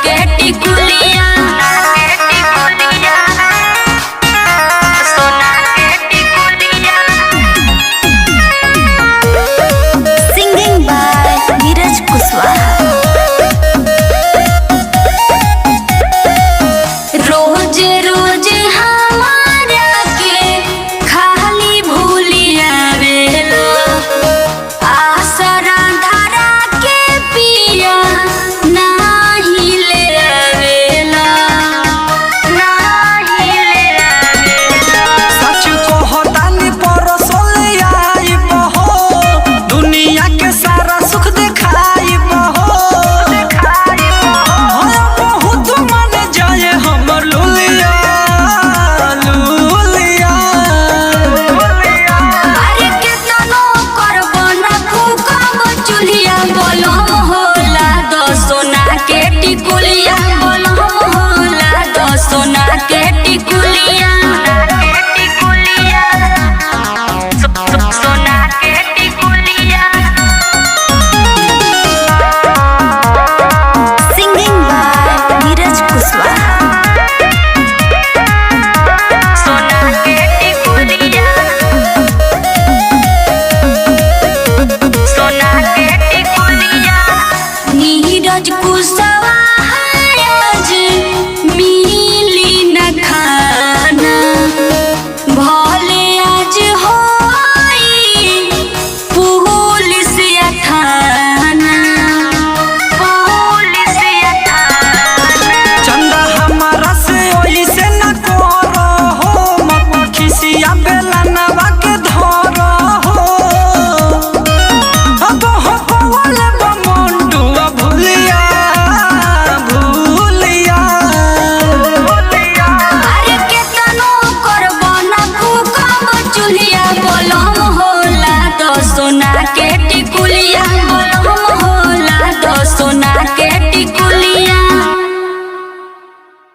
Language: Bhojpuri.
के टिकुलिया, सोना के टिकुलिया। Singing by Neeraj Kushwaha. रोज रोज हमारा के खाली भूलिया वेलो, आसरा धारा के पिया नाही ले आवेला, नाही ले आवेला। सच कहतानी परसों आई बहो, दुनिया के सारा सुख दिखाई बहो। बहुत मन जाए हमर लुलिया, लुलिया। अरे केतनो करबो न फूकब चुल्हिया, बोलम होला दो सोना के टिकुलिया, बोलम होला दो सोना के टिकुलिया, सोना के टिकुलिया। Singing by Neeraj Kushwaha. सोना के टिकुलिया, सोना के टिकुलिया। नीरज कुशवाहा आज मिली न खाना, भले आज होई पुलिस या थाना, पुलिस या थाना। चंदा हमारा से ओई से न करो हो, मत खिसिया बेला नवा के धरो हो। अब हो पवल बमंडुआ भूलिया, भूलिया। अरे केतनो करबो न फूकब चुल्हिया, बोलम होला दो सोना के टिकुलिया।